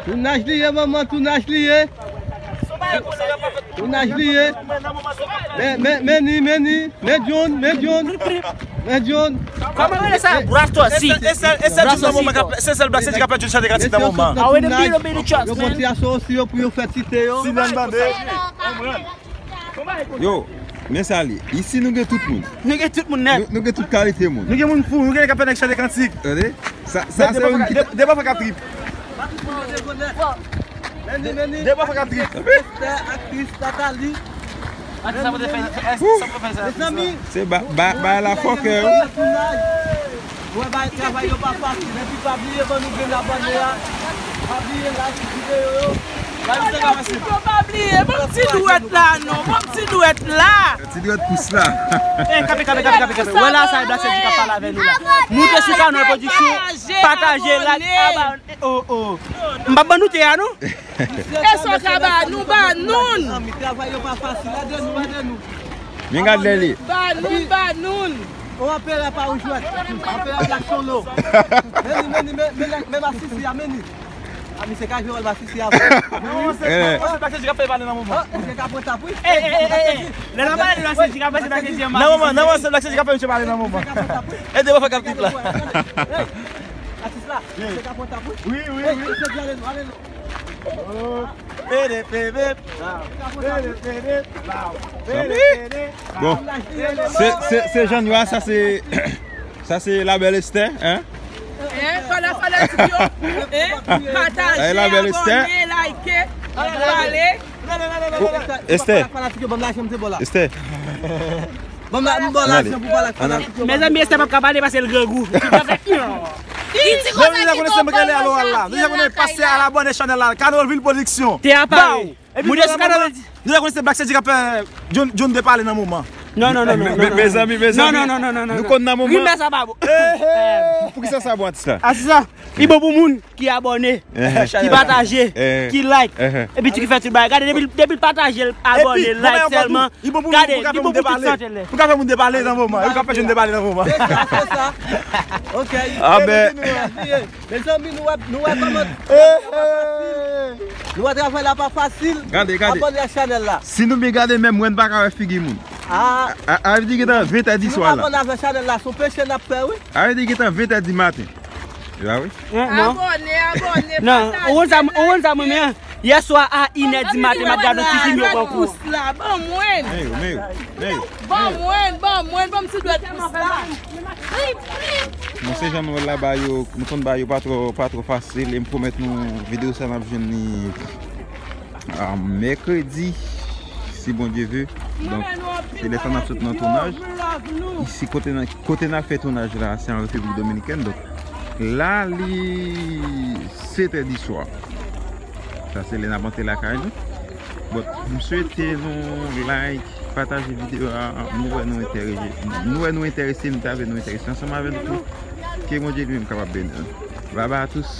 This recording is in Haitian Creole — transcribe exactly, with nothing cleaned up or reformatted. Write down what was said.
Tounaj li ye, manman, tounaj li ye. Tounaj li ye. Men, men, men ni, men ni. Men John, men John. Men John. Kòman rele sa? Brastos. E sèl, e sèl, e sèl John nan moman k ap, se sèl Black Cedric k ap fè John chante gratis nan moman. Yo pran ti aso osi yo pou yo fè tite yo. Si nan tande. Yo, men sa li. Isi nou gen tout moun. Nou gen tout moun nèt. Nou, nou gen tout kalite moun. Nou gen moun fou, nou gen nèg k ap fè nèg chante kantik. Tande? Sa, sa se yon ki de, de bò fè k ap trip. De, de bò fè k ap trip. Esther, aktris Nathalie. Mezanmi. Se ba, ba, ba la fòkè, wi. Wè, bay, travay yo pa fasil. Epi pa bliye ban nou grenn abòne a. Pa bliye like videyo yo. Yo pa bliye, ban m ti dwèt la non, ban m ti dwèt la. Ti dwèt pous la. Eh, kanpe, kanpe, kanpe, kanpe, kanpe. Wè la sa e Black Cedric k ap pale avè nou la. Moute sou Kanòl Pwodiksyon, pataje, like, abòne. Oh, oh. M p ap ban nou te a non. E sa w ka ba nou, ba nou. Travay yo pa fasil, ede nou, ede nou. Men gad lè li. Ba nou, ba nou. Ou anperè pa ou jwèt. Anperè Black Solo. Men ni, men ni, men, men, men masisi a, men ni. A, misye ka jwe wòl masisi a vre. Non, se, non, se Black Cedric k ap fè pale nan moman. Ah, misye ka pran tap, wi. Eh, eh, eh, eh, eh. Lè n ap pale de Black Cedric, ap pase Black Cedric mal. Nan moman, nan moman, se Black Cedric k ap fè misye pale nan moman. Misye ka pran tap, wi. Ede mwen fè k ap trip la. Hey, atis la, misye ka pran tap, wi. Wi, wi, wi. Misye di ale nou, ale nou. Oh. Pede, pede. Pede, pede. Pede, pede. Bon, se, se, se jan yo a, sa se, sa se la bèl Esther, hein? Hein? Fanatik yo, hein? Pataje, abòne, like, pale. Esther. Fanatik yo, ban m lajan, m te bon la. Esther. Ban m la, m bon lajan pou pale ak fanatik yo. Mezanmi, Esther p ap ka pale paske l grangou. Li di konsa ki twò bon, konsa ki ap lakay la. Nou ja konnen pase al abòne chanèl la, Kanòl Vil Pwodiksyon. Te a pale. Epi nou ja konnen se Black Cedric k ap fè John, John de pale nan moman. Non, non, non, non. Mezanmi, mezanmi. Non, non, non, non, non. Nou konn nan moman. Rimè sa pa bon. Poukisa sa bon, atis la? Atis la. Li bon pou moun ki abòne, ki pataje, ki like, epi ki fè tout bagay. Gade, depi, depi l pataje, l abòne, like sèlman. Gade, li bon pou tout sante lè. Pou ka fè moun depale nan moman. Pou ka fè John depale nan moman. Se sa, se sa. Ok. Amen. Mezanmi, nou wè, nou wè kòman nou wè travay la pa fasil. Gade, gade. Abòne ak chanèl la. Si nou byen gade, menm mwen m pa ka wè figi moun. Ah. A, a, a vle di gentan ven tè di swa la. Si nou abòne avèk chanèl la, se yon peche n ap fè, wi. A vle di gentan ven tè di maten. E pa vre? Abòne, abòne, pataje. Non, ou konn sa, ou konn sa mwen menm. Yè swa a inè di maten, m ap gade yon ti fim yo pran kou. Ban mwen. Men yo, men yo, men yo. Ban mwen, ban mwen, ban m ti dwèt pous la. Bon, se jan nou wè l la, ba yo, nou konn ba yo pa twò, pa twò fasil, e m pwomèt nou videyo sa n ap jwenn li, ah, mèkredi, si Bondye ve. Donk, se lè sa n ap sot nan tounaj. Isi, kote n, kote n ap fè tounaj la, se an Repiblik Dominikèn. Donk, la, li sèt è di swa. Sa se lè n ap antre lakay nou. Bon, m swete nou like, pataje videyo a, nou wè nou enterese, nou wè nou enterese, nou ta vle nou enterese ansanm avè nou tou. Ke Bondye li menm kapab beni nou. Bye bye à tous.